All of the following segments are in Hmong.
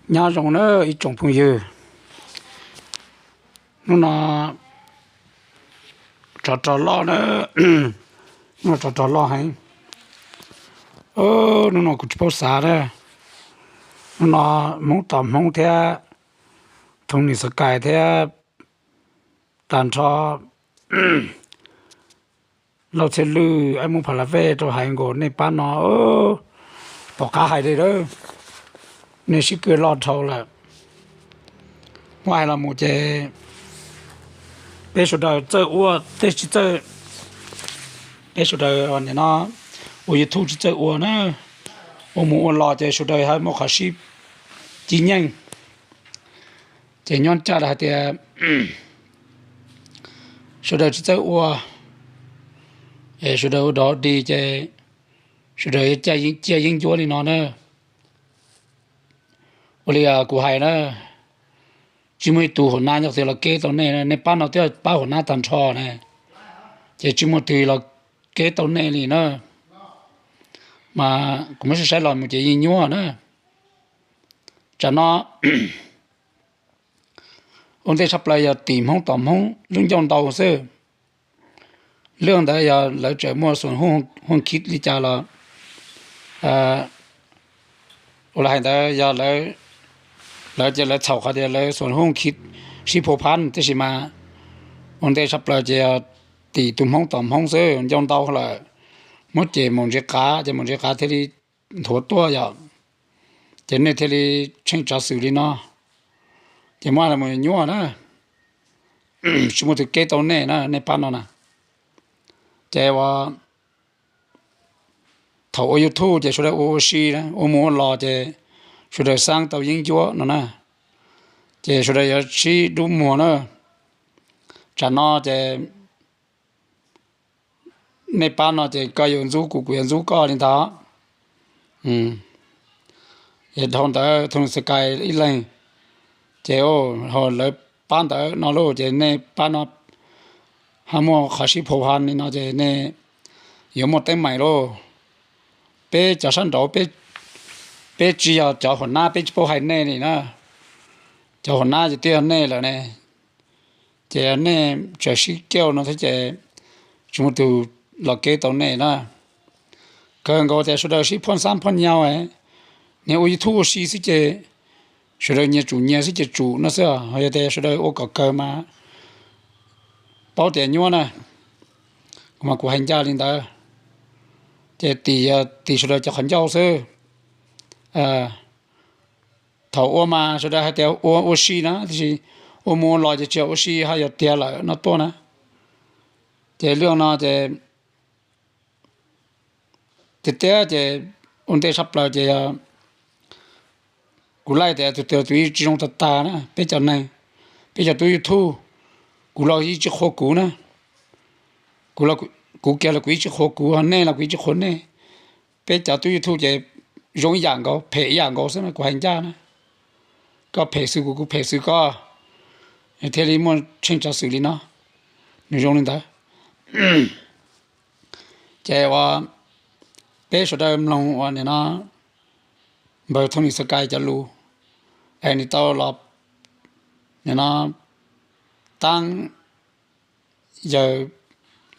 Nyob zoo na ib tsoom phooj ywg, hnub no tsov rog loj na, hnub no tsov rog loj heev. Hnub no kuv tsis paub xav na, hnub no Hmoob tos Hmoob thiab Thoob Nis Xov Kais thiab tag nrho Lauj Txhiaj Lwj, Aib Hmoob Pha La Vej rau hais nkaus nej pab no, tom qab hais li lawm, nej sib kawg loj dhau lawm. Muab hais los mus ces peb sawv daws txawj ua tej tsis txawj, peb sawv daws no ua YouTube tsis txawj ua na, ua mus ua los ces sawv daws ho muaj qhov sib cib nyeej. Ces nyob ncaj hais tias sawv daws tsis txawj ua, sawv daws ua dog dig ces sawv daws yuav ciaj yeeb ncuab li no na. Ua li kuv hais na, tsis muaj ib tug hua nab nyob twg los keb tau nej, nej pab no twb pab hua nab tag nrho ne, ces tsis muaj twg los keb tau nej li na. Mas kuv muab saib saib los mus ces yeej nyuaj na. Tsam no ua ntej tshaj plaws yog tim Hmoob tom Hmoob lub ncauj ntau xwb. Lub ntawd yog lawv tseem muaj xuam huj khib li cas los, ua li hais ntawd yog lawv ces lawv txhaum qhov tias lawv xuam huj khib sib phua phab, tiam sis mas ua ntej tshaj plaws ces yog tim tus Hmoob tom Hmoob xwb, ncauj ntau lawm. Muab ces mus ntsia qav ces mus ntsia qav thiaj li nthuav tuaj yom, ces nej thiaj li tsheej tsav xwm li no. Ces muab los mus nyuaj na, tsis muaj twg keb tau nej na, nej pab no na. Ces ua thaum ua YouTube ces sawv daws ua ua si, ua mus ua los ces sawv daws xaab tau yeeb ncuab no na, ces sawv daws yuav sib dub muag na. Tsam no ces nej pab no ces koj yuav ntxub kuv, kuv yuav ntxub koj li ntawd. Dhau ntawd Thoob Nis Xov Kais ib leeg, ces ho lawv pab ntawd no lauj, ces nej pab no ho muaj qhov sib phua phab li no ces nej yuav muaj teeb meem lauj. Peb cov sab nraud, peb tsis yog cov hua nab, peb tsis paub hais nej li na. Cov hua nab ces twb yog nej lawm ne, ces nej tseem sib keuj no thiab ces tsis muaj tus los keb tau nej na. Kawg nkaus tias sawv daws sib phoj xab phoj nyau, niaj ua YouTube ua si xwb ces sawv daws nyias tsum nyias xwb ces tsum no xwb. Yog tias sawv daws ua kom kawg mas paub tias nyuaj na, kuv mas kuv hais ncaj li ntawd. Ces tim yog tim sawv daws cov qhov ncauj xwb. Thaum ua mas sawv daws hais tias ua ua si na, tiam sis ua mus ua los ces tsis yog ua si, ho yog tiag lawm no tuaj na. Ces lub no ces tiag tiag ces ua ntej tshaj plaws ces yog kuv laij tias tus twg tus yeej tsis zoo tag tag na, peb cov neeg, peb cov tub YouTube, kuv los yeej tsis qhuas kuv na, kuv kiag los kuv yeej tsis qhuas kuv, ho nej los kuv yeej tsis qhuas nej. Peb cov tub YouTube ces zoo ib yam nkaus, phem ib yam nkaus xwb na, kuv hais ncaj na. Koj phem xwb kuv, kuv phem xwb koj, thiaj li muaj tsheej tsav xwm li no. Nws zoo li ntawd. Ces ua peb sawv daws mloog ua nim no npawg Thoob Lis Xov Kais cov lus, es nws tau los nim no taab yawg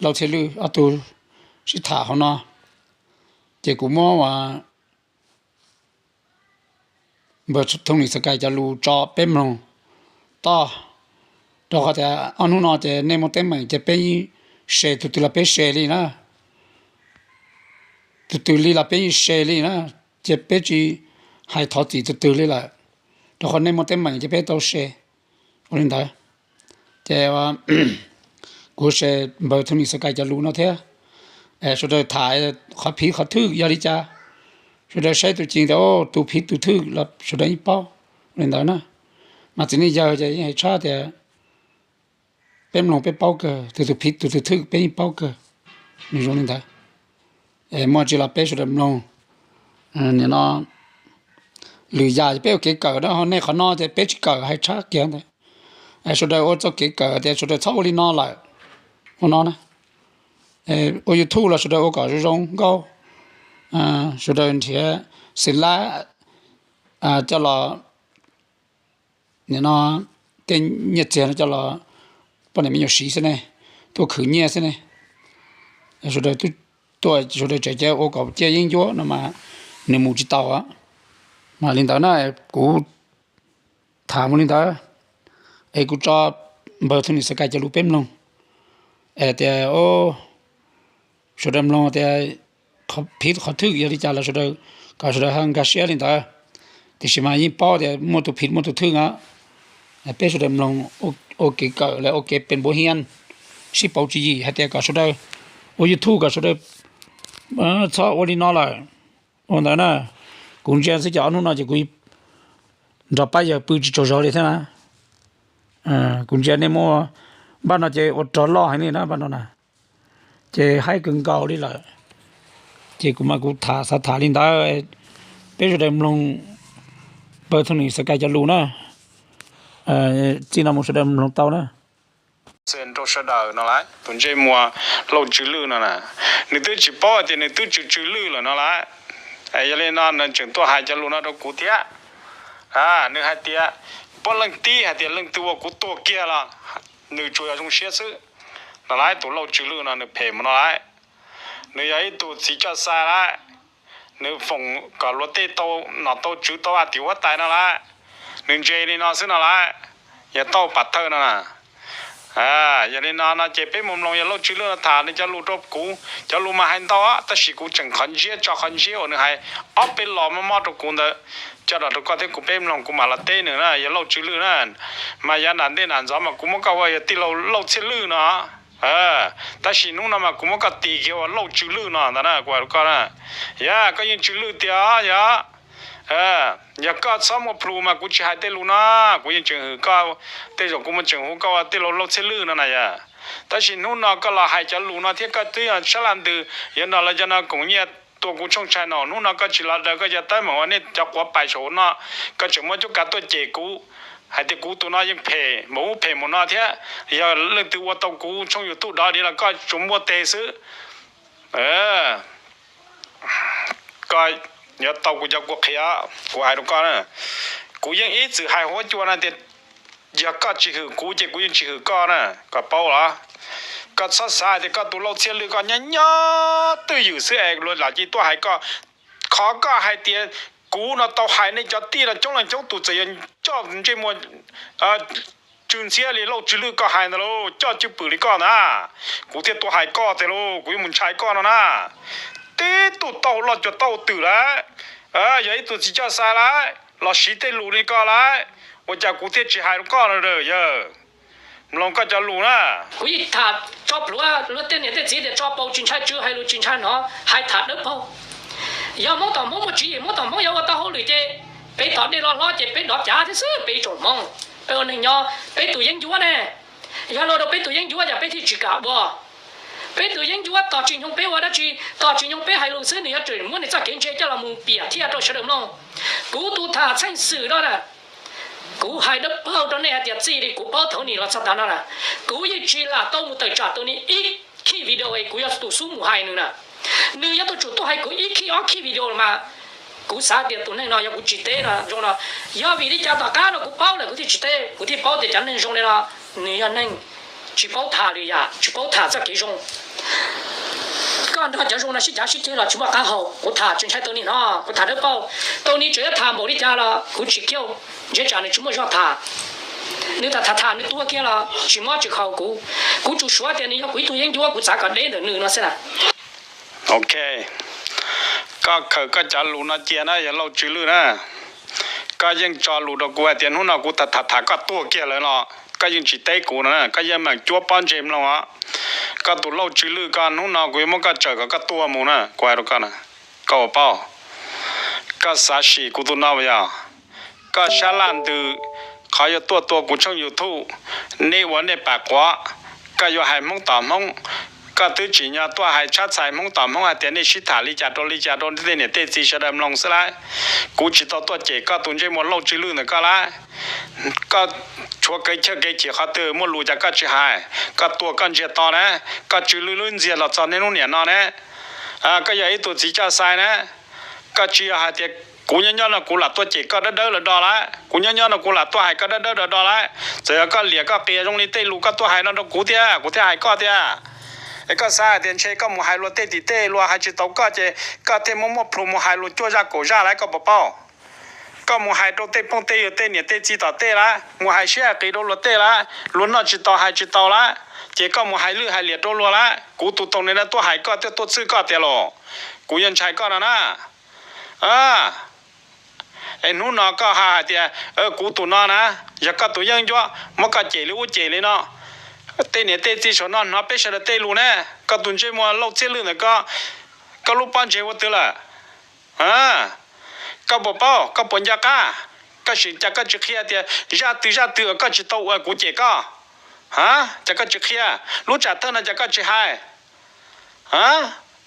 Lauj Txhiaj Lwj ob tug sib tham hauv no, ces kuv muab ua npawg Thoob Lis Xov Kais cov lus tso peb mloog toj, rau qhov tias ob hnub no ces nej muaj teeb meem ces peb yeej share, tus twg los peb share li na, tus twg li los peb yeej share li na, ces peb tsis hais thov txim tus twg li lawm, rau qhov nej muaj teeb meem ces peb tau share. Ua li ntawd ces kuv share npawg Thoob Lis Xov Kais cov lus no thiab, sawv daws tham qhov phiv qhov thwj yog li cas, sawv daws saib tus cees tias tus phiv tus thwj los sawv daws yeej paub li ntawd na. Mas txiv neej yawg ces yeej hais tshaj tias peb mloog peb paub kawg, tus twg phiv tus twg thwj peb yeej paub kawg. Nws zoo li ntawd, es muaj tsis los peb sawv daws mloog. Nim no lwm yam peb ua kev kawm na, ho nej qhov no ces peb tsis kawm, hais tshaj kiag ntawd. Sawv daws ua txoj kev kawm tias sawv daws txhob ua li no lawm, ua no na. Ua YouTube los sawv daws ua kom zoo zoo nkauj, sawv daws nrhiav xeem lab, coj los, nim no tej nyiaj txiag no coj los poj niam me nyuam siv xwb ne, tuaj khwv nyiaj xwb ne. Sawv daws tuaj, sawv daws tseem cia ua kom ciaj yeeb ncuab no mas nws mus tsis tau. Mas li ntawd na, kuv tham mus li ntawd, es kuv tso npawg Thoj Nim Xav Kais cov lus peb mloog, es tias sawv daws mloog tias phiv qhov thwj yog li cas los sawv daws, kom sawv daws ho nkag siab li ntawd. Tiam sis mas yeej paub tias muaj tus phiv muaj tus thwj os. Peb sawv daws mloog ua kev kawm los ua kev pes npuav hiab, sib pauv tswv yim hais tias kom sawv daws ua YouTube kom sawv daws txhob ua li no lawm. Ua ntawd na, kuv ntsia xwb ces ob hnub no ces kuv nrog pab yawg pw tsis tsaug zog li thiab na. Kuv ntsia nej muaj, npaj no ces ua rog loj heev li na npaj no na, ces haib kawg nkaus li lawm. Ces kuv mas kuv tham xav tham li ntawd, peb sawv daws mloog npawg Thoj Nim Xav Kais cov lus na, txij no mus sawv daws mloog tau na. Rau sawv daws no lawm, tus ntsej muag Lauj Tswv Lwj no na, nws twb tsis paub hais tias nws twb tsw tsw lwj lawm no lawm. Yog li no nws tseem tuaj hais cov lus no rau kuv thiab. Nws hais tias, puab leej tib hais tias leej twg ua kuv tuag kiag los nws tsuas yog zoo siab xwb no lawm. Tus Lauj Tswv Lwj no nws phem mus no lawm. Nws yog ib tug txiv coj xai lawm. Nws foom kom luag tej tau nom tau tswv tau a tim huab tais no lawm. Nws ntse li no xwb no lawm, yog tau pam thawj no na. Yog li no no ces peb mus mloog yawg Lauj Tswv Lwj no tham nws cov lus rau kuv, cov lus mas hais ntau tab sis kuv tseem qhov ntsiab tso qhov ntsiab uas nws hais ob peb lo mob mob rau kuv ntawd coj los rau koj thiab kuv peb mloog, kuv mam los teb nws na yawg Lauj Tswv Lwj na. Mas yav nram ntej nram ntxov mas kuv muab koj ua yog tij laug Lauj Txhiaj Lwj no, tab sis hnub no mas kuv muab koj tis kiag ua Lauj Tswv Lwj no ntag na kuv hais rau koj na. Yog koj yeej tsw lwj tiag yog, yog koj txhob muaj plhus mas kuv tsis hais tej lus no, kuv yeej tseem hwm koj, tej zaum kuv muaj tseem hu koj ua tij laug Lauj Txhiaj Lwj no na yog. Tab sis hnub no koj los hais cov lus no thiab koj twb yog sab laj ntws, yog no los cov no koom nyiaj tua kuv tshooj tshai no, hnub no koj tsis los daws koj cov teeb meem uas nej cov quav pais saum no, koj tseem muab cuab kav tuaj cem kuv hais tias kuv tus no yeej phem npaum ub phem npaum no thiab. Yog leej twg ua tau kuv tshooj YouTube dov diav los koj tsuas muaj teg xwb. Koj yuav tau kuv cov kua qhiav, kuv hais rau koj na. Kuv yeej ib txwm hais huab cua no tias yog koj tsis hwm kuv ces kuv yeej tsis hwm koj na, koj paub los? Koj txhob xav hais tias koj tus Lauj Txhiaj Lwj koj nyob nyob twj ywm xwb es luag lam cia tuaj hais koj. Qhov koj hais tias kuv no tau hais nej cov tij no coob leej coob tus txawm yog coj ntsej muag tsw ntxhiab li Lauj Tswv Lwj koj hais ntag lauj, coj cwj pwm li koj ntag, kuv thiaj tuaj hais koj tiag lauj, kuv yuav mus ntshai koj no na. Tib tug tau loj cuag tau twm lawm, yog ib tug txiv coj xai lawm los siv tej lus li koj lawm, ua cas kuv thiaj tsis hais rau koj no yawg? Mloog koj cov lus na. Kuv yeej tham tso plhuav luag tej niam tej txiv tias tso paus tsis ntshai tsw, hais lus tsis ntshai hnov, hais tham dawb paug. Yog Hmoob tom Hmoob muaj tswv yim, Hmoob tom Hmoob yog ua tau hauj lwm ces peb tom dej loj hlob ces peb dov cav thiab xwb, peb ib tsoom Hmoob, peb ua neeg nyob, peb tus yeeb ncuab ne. Yog luag rau peb tus yeeb ncuab yog peb thiaj tsis kam ua. Peb tus yeeb ncuab tos tsis nyoog peb ua dab tsi, tos tsis nyoog peb hais lus xwb nws yuav tsum muab nws txoj kev ntse coj los mus piam thiaj rau sawv daws mloog. Kuv tus tham txheej xwm no na, kuv hais dawb paug rau nej hais tias txij li kuv paub thaum nim los txog tav no na, kuv yeej tsis lam tau mus tawm tsam tus nim ib khij video es kuv yog tus xub mus hais nws na. Nws yog tus tsum tuaj hais kuv ib khij ob khij video los mas, kuv xav tias tus neeg no yog kuv tsis teb no zoo no. Yog vim li cas tom qab no kuv paub lawm kuv thiaj tsis teb, kuv thiaj paub tias cov neeg zoo li no nws yog neeg tsis paub tham lwm yam, tsis paub tham txoj kev zoo. Koj nrog cov zoo no sib cav sib ceg los tsis muaj qab hau. Kuv tham tsis ntshai tus nim no, kuv tham dawb paug. Tus nim tseem yuav tham npaum li cas los kuv tsis kiag, ntshe tsam nws tsis muaj zog tham. Nws tham tham tham nws tuag kiag los tsis mob tsis khaus kuv. Kuv tsuas suav tias nws yog kuv ib tug yeeb ncuab, kuv xav kom deb ntawm nws no xwb na. Ok, koj khaws koj cov lus no cia na yog Lauj Tswv Lwj na. Koj yeej tso lus rau kuv hais tias hnub no kuv tham tham tham koj tuag kiag lawm no, koj yeej tsis teb kuv no na, koj yeej meem cuab pob ntseg mloog os. Koj tus Lauj Tswv Lwj koj, hnub no kuv yuav muab koj tsawm kom koj tuag mus na, kuv hais rau koj na. Koj ua paub, koj xav sim kuv tus no yog? Koj sab laj ntws, qhov yuav tuaj tua kuv tshooj YouTube, nej ua nej pam quav, koj yuav hais Hmoob tom Hmoob. Koj twb tsim nyog tuaj hais tshab txhais Hmoob tom Hmoob hais tias nej sib tham li cas rau li cas rau tej niam tej txiv sawv daws mloog xwb lauj. Kuv tsis tau tuaj cem koj tus ntsej muag Lauj Tswv Lwj ntawm koj lauj. Koj tshuav kev chawj kev chim qhov twg, muaj lus cas koj tsis hais? Koj tua koj ntsiag to na, koj tsw lwj lwb ntxiag los txog niaj hnub niam no na. Koj yog ib tug txiv coj xai na, koj tsis yog hais tias Kuv nyob nyob no kuv lam tuaj cem koj dawb dawb los do lawm, kuv nyob nyob no kuv lam tuaj hais koj dawb dawb los do lawm. Txawm yog koj liam koj qias zoo li tej lus koj tuaj hais no rau kuv thiab, kuv thiaj hais koj thiab. Es koj xav hais tias ntshe koj mus hais luag tej tim tej, luag hais tsis tau koj ces koj thiaj muaj muaj plhus mus hais luag cuaj zaj kaum zaj lawm, koj puas paub? Koj mus hais rau tej phooj tej ywg tej niam tej txiv tom tej lawm, mus hais siab hais qis rau luag tej lawm, luag noj tsis tau hais tsis tau lawm, ces koj mus hais lwj hais liam rau luag lawm. Kuv tus tau ni no tuaj hais koj thiab tuaj txhwb koj tiag los? Kuv yuav ntshai koj no na. Es hnub no koj hais tias kuv tus no na, yog koj tus yeeb ncuab muab koj cem li ub cem li no, tej niam tej txiv saum no hnov peb sawv daws tej lus ne, koj tus ntsej muag Lauj Txhiaj Lwj ntawm koj, koj lub pob ntseg ua twg lawm? Koj puas paub, koj puas nco qab? Koj sim cas koj tsis qhia tias zaj twg zaj twg uas koj tsis tau ua kuv cem koj? Cas koj tsis qhia? Lub tsam thawj no cas koj tsis hais?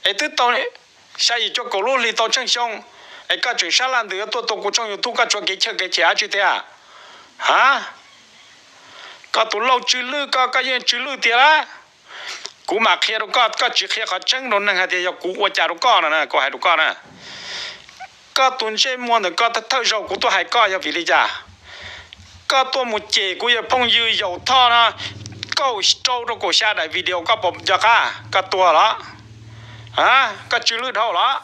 Es twb tau xya yim cuaj kaum lub hli tau tsheej xyoo, es koj tseem sab laj ntws yuav tuaj tua kuv tshooj YouTube, koj tshuav kev chaw kev chim dab tsi tiag? Koj tus Lauj Tsw Lwj ko, koj yeej tsw lwj tiag lawm. Kuv mam qhia rau koj, koj tsis qhia qhov tseeb rau neeg hais tias yog kuv ua cas rau koj no, kuv hais rau koj na. Koj tus ntsej muag ntawm koj, thawj zaug kuv tuaj hais koj yog vim li cas? Koj tuaj mus cem kuv yawg phooj ywg Yaum Thoj no, kaum rau rau kaum xya daim video, koj puas nco qab? Koj tuag los? Koj tsw lwj dhau los?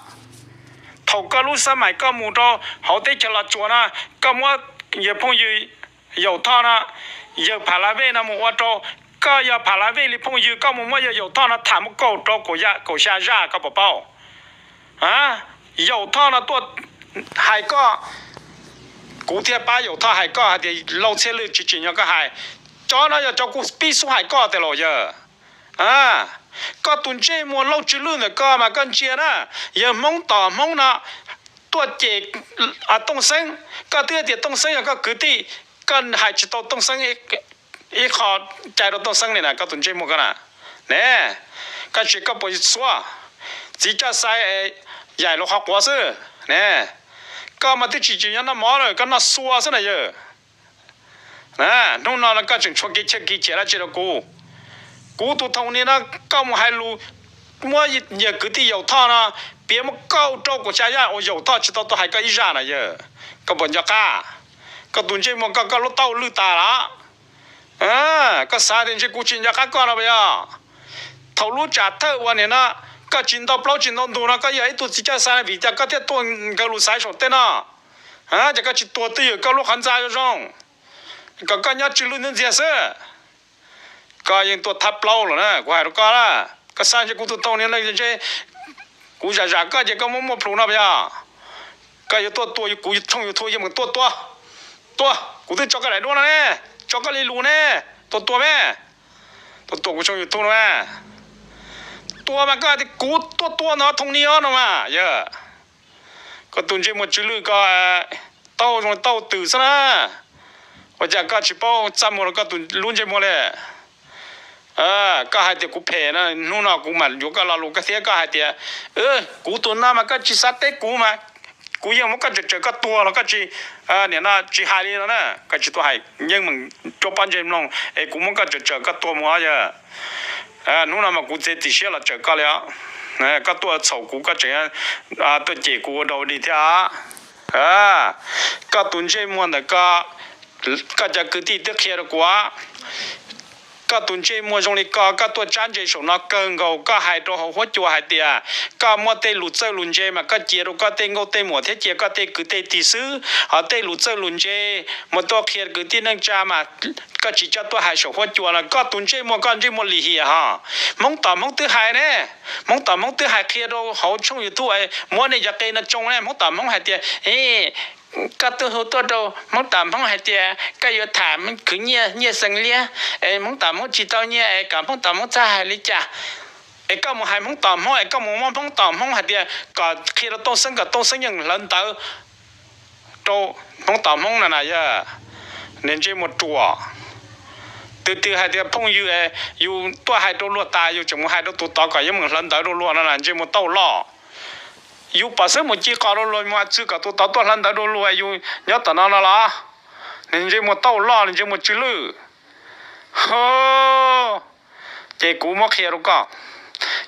Thaum koj lub xab maim koj mus rau hauv teb chaws Los Tsuas no, koj muab yawg phooj ywg Yaum Thoj no, yawg Pham Las Vej no mus ua rau, koj yog Pham Las Vej li phooj ywg, koj mus muab yawg Yaum Thoj no tham muab kaum rau kaum xya zaj, koj puas paub? Yaum Thoj no tuaj hais koj, kuv thiaj pab Yaum Thoj hais koj hais tias Lauj Txhiaj Lwj tsis tsim nyog koj hais. Cov no yog cov kuv pib xub hais koj tiag los yawg? Koj tus ntsej muag Lauj Tsw Lwj ntawm koj mas koj ntsia na, yawg Hmoob tom Hmoob no tuaj cem Tooj Xeeb, koj twb tias Tooj Xeeb yog koj kwv tij, koj hais tsis tau Tooj Xeeb ib qho cai rau Tooj Xeeb li na, koj tus ntsej muag koj na. Ne, koj tsis, koj puas xuav? Txiv coj xai yaim los qhov quav xwb ne. Koj mas twb tsis tsim nyog noj mov lawm, koj noj xua xwb na yawg. Hnub no koj tseem tshuav kev chaw kev chim dab tsi rau kuv? Kuv tus thoom ni no, koj mus hais lus muab yawg kwv tij Yaum Thoj no piav muab kaum rau kaum xya zaj uas Yaum Thoj tsis tau tuaj hais koj ib zaj na yawg. Koj puas nco qab? Koj tus ntsej muag koj, koj lub taub lwj tas los? Koj xav tias ntshe kuv tsis nco qab koj no puas yog? Thaum lub tsam thawj uas nim no koj tsis ntau plaub tsis ntau ntug no koj yog ib tug txiv coj xai vim cas koj thiaj tuaj nkawg lus xaiv saum tej no? Ces koj tsis tuag twj ywm koj lub qhov ntxa zoo zoo, kom koj nyob tsw lwj ntxiag xwb. Koj yeej tuaj thab plaub los na, kuv hais rau koj na. Koj xav ntshe kuv tus thoom ni no ntshe kuv zam zam koj ces koj muaj muaj plhus no puas yog? Koj yuav tuaj tua kuv tshooj YouTube yeej meem tuaj tua. Tua, kuv twb tso koj daim duab no ne, tso koj li lus ne, tuaj tua me. Tuaj tua kuv tshooj YouTube no me. Tua mas koj tias kuv tuaj tua ntawd thoom ni os no mas yog. Koj tus ntsej muag tsw lwj ko, taub zoo taub twm xwb na. Ua cas koj tsis paub txaj muag rau koj tus lub ntsej muag li? Koj hais tias kuv phem na, hnub no kuv mam yuav koj lo lus koj thiab, koj hais tias kuv tus no mas koj tsis xav teb kuv mas kuv yeej muab koj tsawm tsawm koj tuag los koj tsis, nim no tsis hais li no na, koj tsis tuaj hais yeej meem cuab pob ntseg mloog es kuv muab koj tsawm tsawm koj tuag mus os yog. Hnub no mas kuv txiav txim siab los tsawm koj li os. Koj tuaj txhaum kuv koj tseem tuaj cem kuv ua dog ua dig thiab. Koj tus ntsej muag ntawm koj, koj cov kwv tij twb qhia rau kuv. Koj tus ntsej muag zoo li ko, koj tuaj tsab ntse saum no kawg nkaus, koj hais rau hauv huab cua hais tias koj muaj tej lus txawj lus ntse mas koj cia rau koj tej nkauj tej muam thiab cia koj tej kwv tej tij xwb, ho tej lus txawj lus ntse mus tuaj qhia kwv tij neej tsa mas koj tsis coj tuaj hais saum huab cua no. Koj tus ntsej muag koj ntsej muag lim hiam ho. Hmoob tom Hmoob twb hais ne, Hmoob tom Hmoob twb hais qhia rau hauv tshooj YouTube, muab nej cov qe no tsoo ne, Hmoob tom Hmoob hais tias, koj tuaj hu tuaj rau Hmoob tom Hmoob hais tias koj yuav tham khwv nyiaj, nyiaj xeev liab, es Hmoob tom Hmoob tsis tau nyiaj es kom Hmoob tom Hmoob txhob hais li cas. Es koj mus hais Hmoob tom Hmoob es koj mus muab Hmoob tom Hmoob hais tias kom qhia rau Tooj Xeeb kom Tooj Xeeb yeej hlawv ntawv rau Hmoob tom Hmoob na na yog. Niag ntsej muag ruam. Twg twg hais tias phooj ywg, yus tuaj hais rau luag tas yus tseem mus hais rau tus tod kom yeej mus hlawv ntawv rau luag no na, ntsej muag tauj loj. Yus pom xwb mus ci qos rau luag, mus txwv kom tus tod tuaj hlawv ntawv rau luag, yus nyob tom no no los? Niag ntsej muag tauj loj, niag ntsej muag tsw lwj. Ces kuv muab qhia rau koj,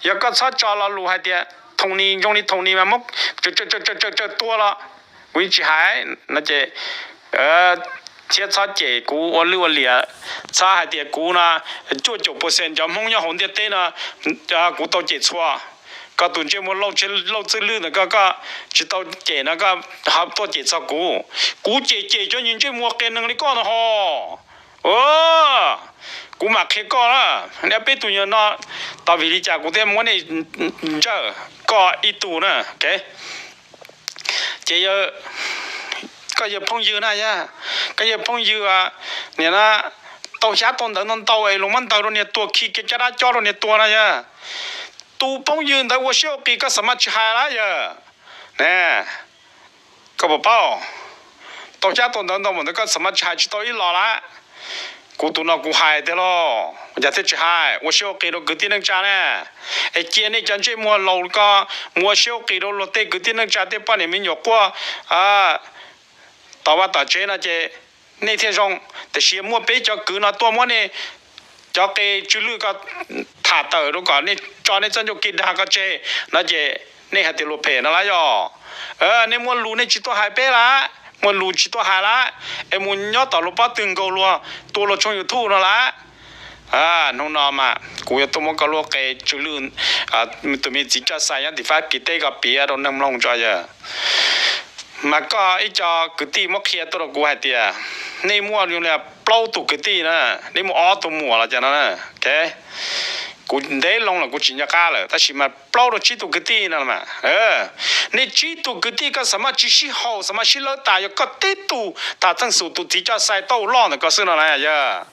yog koj txhob tso lo lus hais tias thoom ni zoo li thoom ni mas muab tsawm tsawm tua los, Kuv yeej tsis hais no ces thiab txhob cem kuv ua lwj ua liam, txhob hais tias kuv no cuaj caum percent cov Hmoob nyob hauv ntiaj teb no kuv tau cem txhua. Koj tus ntsej muag Lauj Txwj Lwj ntawm koj, koj tsis tau cem no koj ho tuaj cem txog kuv. Kuv cem cem cov niag ntsej muag qias neeg li koj no ho. Kuv mam qhia koj na, nej peb tus nyuag no, tos vim li cas kuv thiaj muab nej ntsawj koj ib tug na. Ces koj yawg phooj ywg na yog, koj yawg phooj ywg nim no tau xyab tau ntawv ntau ntau es luag muab ntawg rau niag tuag, khi kiag caj dab cob rau niag tuag na yog. Tus phooj ywg ntawd ua siab ua qis koj xav mas tsis hais lawm yog. Koj puas paub, tau xyab tau ntawv ntau npaum ntawd koj xav mas tsis hais tsis tau ib los lawm. Kuv tus no kuv hais tiag lauj, ua cas thiaj tsis hais, ua siab ua qis rau kwv tij neej tsa na. Es cia nej cov ntsej muag laus ko mus ua siab ua qis rau luag tej kwv tij neej tsa tej poj niam me nyuam quaj tom vaj tom tsev no ces nej thiaj zoo. Tiam sis muaj peb cov kwv no tuaj muab nej cov qe tsw lwj ko tham tawm rau kom nej tso nej txoj ncauj kev dag ko tseg no ces nej hais tias luag phem no lawm yog. Nej muaj lus nej tsis tuaj hais peb lawm, muaj lus tsis tuaj hais lawm, es mus nyob tom luag pob tw nkaug luag, tua luag tshooj YouTube no lawm. Hnub no mas kuv yuav tuaj muab koj lub qe tsw lwj, tus me txiv coj xais nyob tim Fab Kis teb ko piav rau neeg mloog tso yog. Mas koj ib co kwv tij muab qhia tuaj rau kuv hais tias nej muaj li plaub tus kwv tij na, nej muaj ob tug muam los cas no. Kuv ntev loo los kuv tsis nco qab lawm tab sis mas plaub rau tsib tus kwv tij no mas, nej tsib tus kwv tij koj xav mas tsis sib haum xav mas sib lawb tas yog koj tib tug tham txheej xus tus txiv coj xais tau loj ntawm koj xwb no na yog.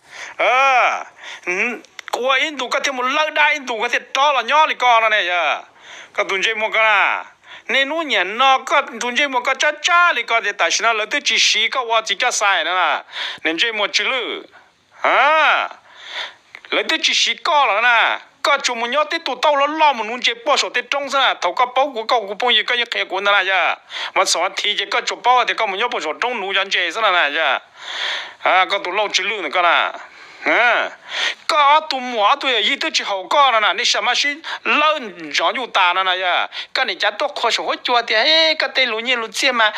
Ua ib ntus koj thiaj mus lawb dab ib ntus koj thiaj rov los nyob li koj no ne yog. Koj tus ntsej muag koj na, nej hnub niam no koj tus ntsej muag koj tsab tsab li koj tias tam sim no lawv twb tsis siv koj ua txiv coj xais no, niag ntsej muag tsw lwj. Lawv twb tsis siv koj los na, koj tsuas mus nyob tib tug tauj loj loj mus nuv ntses puag saum tej roob xwb na. Thaum koj paub kuv, koj kuv phooj ywg koj yeej qhia kuv ntag na yog. Mas txog thiv ces koj tsuas paub tias koj mus nyob puag saum roob nuv cov ntses xwb no na yog. Koj tus Lauj Tsw Lwj ntawm koj na, koj ob tug muam ob tug yawm yij twb tsis haum koj no na, nej xav mas sib lawb ntsov nyuj tas no na yog. Koj niam cav tuaj qhuas saum huab cua tias koj tej lus nyiaj lus txiaj mas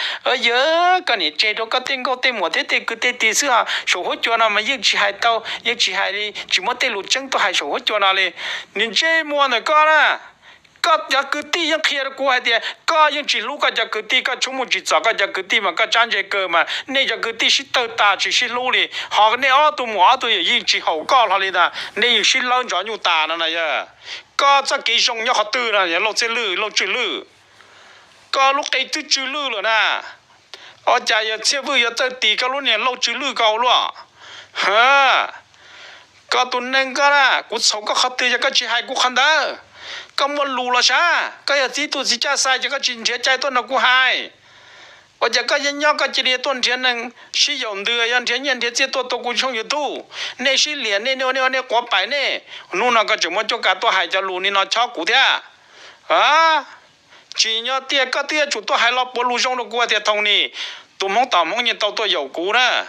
yog koj niam tseg rau koj tej nkauj tej muam thiab tej kwv tej tij xwb os. Saum huab cua no mas yeej tsis hais tau, yeej tsis hais li, tsis muab tej lus tseeb tuaj hais saum huab cua no li. Niag ntsej muag ntawm koj na, koj cov kwv tij yeej qhia rau kuv hais tias koj yeej tsis hlub koj cov kwv tij, koj tshoob mus tsis txog koj cov kwv tij mas koj tsab ntse kawg mas nej cov kwv tij sib tawg tas tsis sib hlub li. Ho nej ob tug muam ob tug yawm yij tsis haum koj hlo li ntag, nej yeej sib lawb ntsov nyuj tas no na yog. Koj txoj kev zoo nyob qhov twg no, Lauj Txwj Lwj, Lauj Tsw Lwj? Koj lub qe twb tsw lwj lawm na. Ua cas yog Txhiaj Vwj yuav txawj tis koj lub niag Lauj Tsw Lwj ko ua luaj? Koj tus neeg koj na, kuv txhaum koj qhov twg yog koj tsis hais kuv qhov ntawd? Koj muaj lus los sav, koj yog tib tug txiv caj xais ces koj tsis nrhiav cai tuaj nrog kuv hais. Ua cas koj nyob nyob koj cia li tuaj nrhiav neeg sib yaum ntws, yog nrhiav nyiaj nrhiav txiaj tuaj tua kuv tshooj YouTube. Nej sib liam, nej nej nej quav pais nej. Hnub no koj tseem muab cuab kav tuaj hais cov lus li no chob kuv thiab. Tsim nyog tias koj twb yuav tsum tuaj hais los puav lus zoo rau kuv tias Thoob Nis, tus Hmoob tom Hmoob yeej tau tuaj yaum kuv na,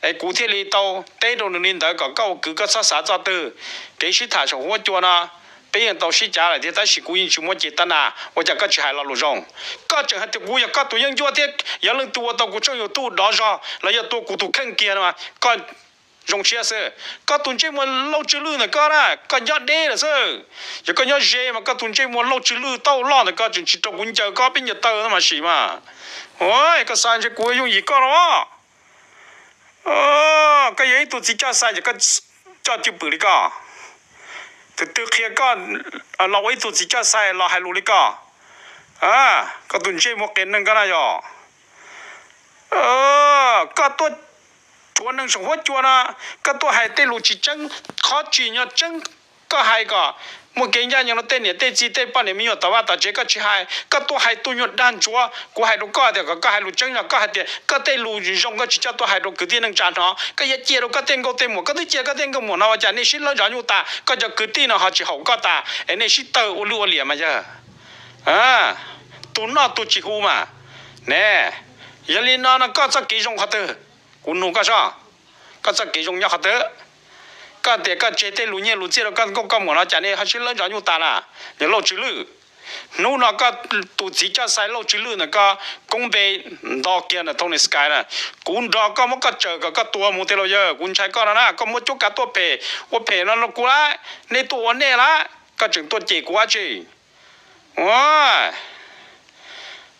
es kuv thiaj li tau teb rau nws li ntawd kom koj ua kwv koj txhob xav txoj twg. Kev sib tham saum huab cua no peb yeej tau sib cav lawm thiab tab sis kuv yeej tsis muaj cev tab nas, ua cas koj tsis hais lo lus zoo? Koj tseem hais tias kuv yog koj tus yeeb ncuab thiab yog leej twg ua tau kuv tshooj YouTube dov zog los yog tua kuv tus kheej kiag no, koj zoo siab xwb. Koj tus ntsej muag Lauj Tsw Lwj ntawm koj na, koj nyob deb lawm xwb. Yog koj nyob ze mas koj tus ntsej muag Lauj Tsw Lwj tauj loj ntawm koj tseem tsis rau kuv ncaws koj peb ncaws taw no mas sim mas. Koj xav ntshe kuv yooj yim koj los? Koj yog ib tug txiv coj xais ces koj coj cwj pwm li koj. Tus twg qhia koj los ua ib tug txiv coj xais los hais lus li koj? Koj tus ntsej muag qias neeg koj na yog. Koj tuaj rhuav neeg saum huab cua no, koj tuaj hais tej lus tsis tseeb, qhov tsim nyog tseeb koj hais kom muaj kev ncaj ncees rau tej niam tej txiv tej poj niam me nyuam tom vaj tom tsev koj tsis hais, koj tuaj hais tus nyuag dag ntsuav. Kuv hais rau koj tias kom koj hais lus tseeb no, koj hais tias koj tej lus zoo koj tsis coj tuaj hais rau kwv tij neej tsa hnov, koj yuav cia rau koj tej nkauj tej muam, koj twb cia koj tej nkauj muam no ua cas nej sib lawb ntsov nyuj tas, koj cov kwv tij no ho tsis haum koj tas es nej sib tawg ua lwj ua liam mas yog. Tus noj tus tsis hu mas. Ne, yog li no no koj txoj kev zoo qhov twg? Kuv nug koj sob, koj txoj kev zoo nyob qhov twg? Koj tias koj tseg tej lus nyiaj lus txiaj rau koj nkauj koj muam no cas nej ho sib lawb ntsov nyuj tas na, niag Lauj Tsw Lwj? Hnub no koj tus txiv coj xai Lauj Tswv Lwj ntawm koj koob npe nto kiag ntawm Tony Sky na, kuv nrog koj muab koj tsaws kom koj tuag mus tiag lauj yawg. Kuv ntshai koj no na, koj muab cuab kav tuaj phem ua phem no rau kuv lawm, nej tuaj ua nej lawm, koj tseem tuaj cem kuv dab tsi?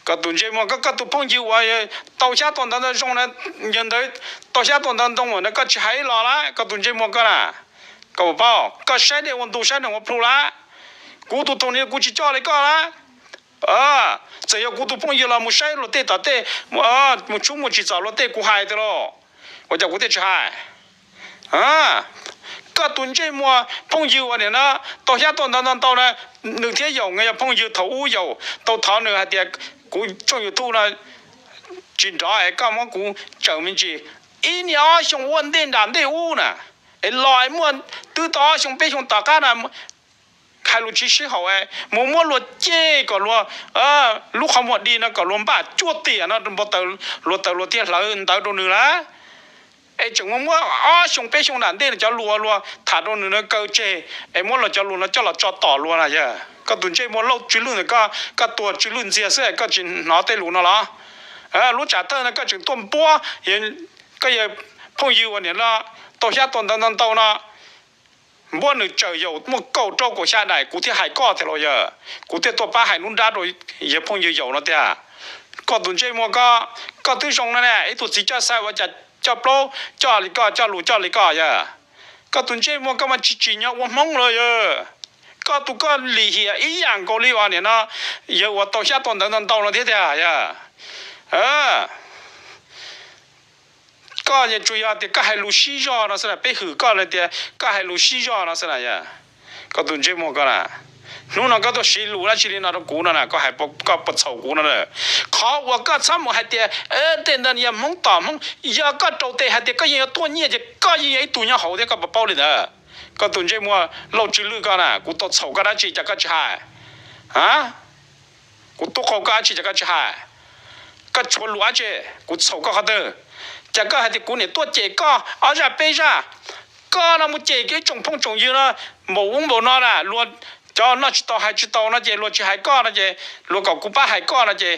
Koj tus ntsej muag, koj, koj tus phooj ywg uas tau xyab tua ntawv ntoo zoo na, yawg ntawd tau xyab tua ntawv ntoo na, koj tsis hais ib los lawm, koj tus ntsej muag koj na. Koj puas paub, koj saib dej ua ntu saib nees ua plhu lawm. Kuv tus thoom ni kuv tsis coj li koj lawm. Txawm yog kuv tus phooj ywg los mus saib luag tej tom tej, mus tshub mus tsim txom luag tej kuv hais tiag lauj. Ua cas kuv thiaj tsis hais? Koj tus ntsej muag phooj ywg uas nim no tau xyab tua ntawv ntau ntau na, nws thiab Yaum nkawd yog phooj ywg thaum ub, Yaum tau thov nws hais tias kuv tshooj YouTube no tsis nrov es koj muab kuv tsaws me ntsis. Ib niag ob xyoo ua ntej nram ntej ub na, es los es muaj twb tau ob xyoo peb xyoo tom qab na, hais lus tsis sib haum es mus muab luag ceg kom luag, lub qhov muag di no kom luag npaj cuaj tiam no, luag taws luag thiaj hlawv ntawv rau nws lawm. Es tseem mus muab ob xyoo peb xyoo nram ntej no cov lus luag tham rau nws no kaw tseg, es muab luag cov lus no coj los tso tom luag na yawg. Koj tus ntsej muag Lauj Tswv Lwj ntawm koj, koj tuag Tswv Lwj ntxiag xwb es koj tsis hnov tej lus no los? Lub tsam thawj no koj tseem tuaj npuab koj yawg phooj ywg uas nim no tau xyab tua ntawv ntau ntau no, npuab nws tsaws Yaum muaj kaum rau kaum xya daim, kuv thiaj hais koj tiag lauj yawg. Kuv thiaj tuaj pab hais lub nrab rau yawg phooj ywg Yaum no tiag. Koj tus ntsej muag koj, koj twb zoo no ne, ib tug txiv coj xai ua cas coj plaub coj li koj, coj lus coj li koj yawg. Koj tus ntsej muag koj mas tsis tsim nyog ua Hmoob los yawg. Koj tus koj lim hiam ib yam nkaus li uas nim no yawg uas tau xyab tua ntawv ntau ntau no thiab tiag yawg. Koj tsuas yog tias koj hais lus sib zog no xwb na, peb hwm koj tias koj hais lus sib zog no xwb na yawg. Koj tus ntsej muag koj na, hnub no koj tuaj siv lus dab tsi li no rau kuv no na, koj hais koj puas txhaum kuv no na. Qhov uas koj txhob mus hais tias tej ntawd yog Hmoob tom Hmoob, yog koj raus tes hais tias koj yeej yuav tuaj nyiaj ces koj yeej yog ib tug nyob hauv thiab, koj puas paub li ntawd? Koj tus ntsej muag Lauj Tswv Lwj koj na, kuv tau txhaum koj dab tsi cas koj tsis hais? Kuv tub qau koj dab tsi cas koj tsis hais? Koj tshuav lus dab tsi? Kuv txhaum koj qhov twg? Cas koj hais tias kuv niam tuaj cem koj ob zaj peb zaj? Koj no mus cem ib tsoom phooj tsoom ywg no npaum ub npaum no na, luag cov noj tsis tau hais tsis tau no ces luag tsis hais koj no ces luag kom kuv pab hais koj no ces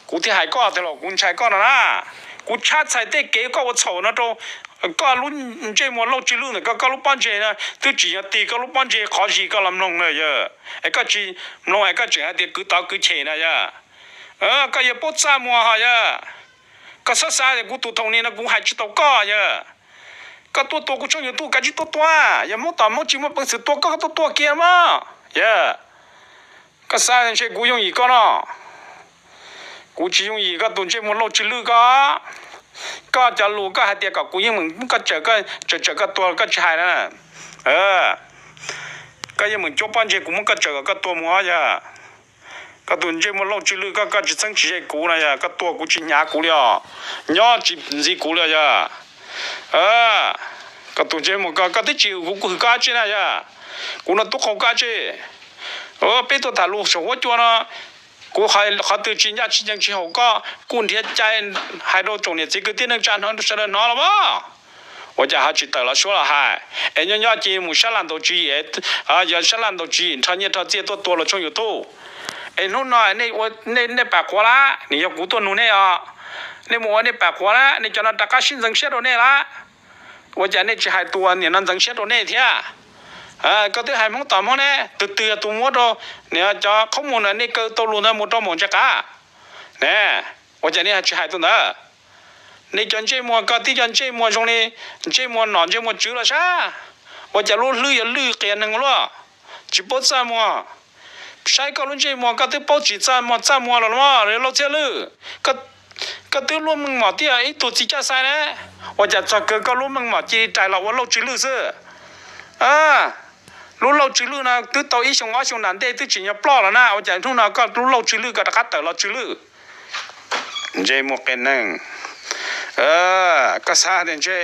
kuv thiaj hais koj tiag los kuv ntshai koj no na. Kuv tshab txhais tej kev koj ua txhaum no rau koj lub ntsej muag Lauj Tswv Lwj ntawm koj, koj lub pob ntseg no twb tsis yog tig koj lub pob ntseg qhov zis koj los mloog na yawg. Es koj tsis mloog es koj tseem hais tias kwv tov kwv chem na yawg. Koj yog paub txaj muag ho yawg. Koj xav xav tias kuv tus thoom ni no kuv hais tsis tau koj yawg. Koj tuaj tua kuv tshooj YouTube kav tsij tuaj tua, yog Hmoob tom Hmoob tsis muaj peev xwm tua koj, koj tuaj tua kiag mog yawg. Koj xav ntshe kuv yooj yim koj no? Kuv tsis yooj yim koj tus ntsej muag Lauj Tswv Lwj koj. Koj cov lus koj hais tias kom kuv yeej meem muab koj tsawm, tsawm tsawm koj tuag koj tsis hais na. Koj yeej meem cuab pob ntseg kuv muab koj tsawm kom koj tuag mus yawg. Koj tus ntsej muag Lauj Tswv Lwj koj, koj tsis txheeb tsis ze kuv no yog koj tuag kuv tsis hnyav kuv li os, nyob tsis ntxiv kuv li os yog. Koj tus ntsej muag koj, koj twb tsis hwm kuv, kuv hwm koj dab tsi na yog? Kuv no tub qau koj dab tsi? Peb tuaj tham lus saum huab cua no, kuv qhov twg tsis ncaj tsis ncees tsis haum koj kuj nrhiav cai hais rau tsoom niam txiv kwv tij neej tsa sawv daws hnov los mas. Ua cas ho tsis tawm los suab los hais? Es nyob nyob ces mus sab laj ntaus tswv yim, yog sab laj ntaus tswv yim nrho nyiaj nrho txiaj tuaj tua luag tshooj YouTube. Es hnub no nej pam quav lawm, nws yog kuv tuaj nug nej os, nej mus ua nej pam quav lawm, nej cov no rov qab sib ntxeev siab rau nej lawm. Ua cas nej tsis hais tus uas nim no ntxeev siab rau nej thiab? Koj twb hais Hmoob tom Hmoob ne, tus twg yog tus muab rau nim cov qhob mus na, nej kaw tau lus ntawd mus rau maum ntses qav ne? Ua cas nej tsis hais tus ntawd? Nej cov ntsej muag, koj tib cov ntsej muag zoo li ntsej muag nom ntsej muag tswv los sab. Ua cas lub hlwb yuav lwj qias neeg luaj, tsis paub txaj muag? Saib koj lub ntsej muag koj twb paub tsis txaj muag, txaj muag los lauj Txhiaj Lwj. Koj twb lub meej mom tib yam ib tug txiv caj xai ne, ua cas txog kawg koj lub meej mom cia li rais los ua Lauj Tswv Lwj xwb? Lub Lauj Tswv Lwj no twb tau ib xyoo ob xyoo nram ntej twb tsim nyog ploj los na, ua cas hnub no koj lub Lauj Tswv Lwj koj rov qab tawm los Tswv Lwj? Ntsej muag qias neeg. Koj xav tias ntshe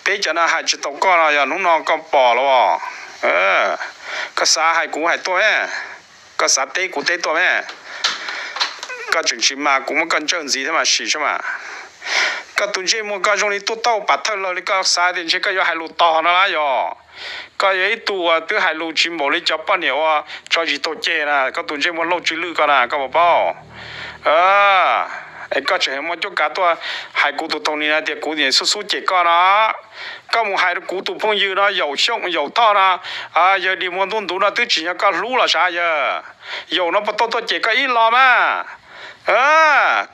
peb cov no hais tsis tau koj no yog hnub no koj pom los? Koj xav hais kuv hais tuaj me, koj xav teb kuv teb tuaj me. Koj tseem tsis mas kuv muab koj ntsawj ntxiv thiab mas sim saib mas. Koj tus ntsej muag koj zoo li tuaj tauj pas thawj lawg li, koj xav tias ntshe koj yuav hais lus tog no lawm yog? Koj yog ib tug uas twb hais lus tsis npaum li cov poj niam uas tso zis taug ceg na, koj tus ntsej muag lauj tsw lwj koj na, koj puas paub? Es koj tseem muaj cuab kav tuaj hais kuv tus thooj ni na tias kuv niam xub xub cem koj no. Koj mus hais rau kuv tus phooj ywg no Yaum Xyooj Yaum Thoj no, yawg dig muag ntuj ntuv no twb tsis yog koj hlub los sav yawg. Yaum no puas tau tuaj cem koj ib los mas?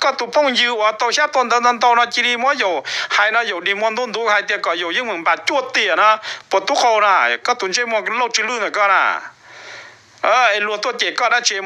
Koj tus phooj ywg uas tau xyab tau ntawv ntau ntau no cia li muab Yaum hais no Yaum dig muag ntuj ntuv hais tias kom Yaum yeej meem npam cuaj tiam no, puas tub qau na? Koj tus ntsej muag lauj tsw lwj ntawm koj na. Es luag tuaj cem koj dab tsi?